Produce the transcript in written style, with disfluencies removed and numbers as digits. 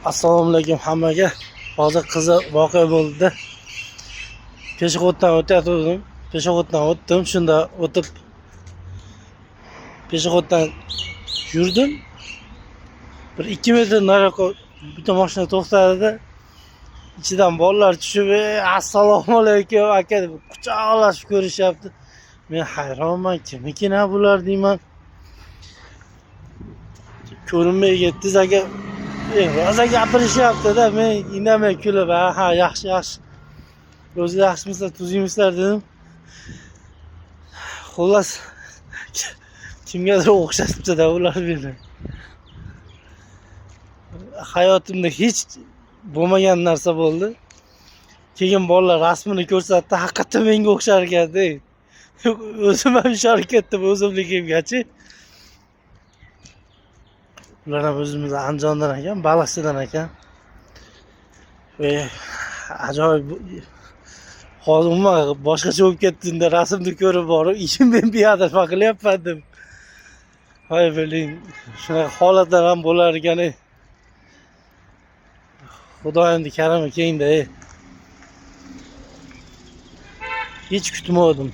Assalomu alaykum hammaga. Hozir qiziq voqea bo'ldi. Peshxoddan o'tayotgandim. Peshxoddan o'tdim, shunda o'tib peshxoddan yurdim. Bir 2 metr nariyoqqa bitta mashina to'xtadi. Ichidan bolalar tushib, "Assalomu alaykum aka" deb quchoqlashib ko'rishyapti. Men hayronman, kimnikina bular deyman. Ko'rinmay ketdingiz aka. Rosa gapirishyapti-da, men indamay kulib, ha, ha, yaxshi, yaxshi. O'zi yaxshimisizlar, tuzukmisizlar dedim. Xullas, kimgadir o'xshatibdi-da ular meni. Hayotimda hech bo'lmagan narsa bo'ldi. Keyin bolalar rasmini ko'rsatdi, haqiqatdan menga o'xshar ekan-da. O'zim ham ishonib ketdim o'zimligimgachi. Ular ham o'zimiz Andijondan ekan, Baliqchidan ekan. Ajoyib, hozir umuman boshqacha bo'lib ketdi. Rasmni ko'rib borib, ishim men bu nima qilyapman deb. Voy biling, shunaqa holatlar ham bo'lar ekan. Ey. Xudo endi karami kengda. Ey. Hech kutmadim.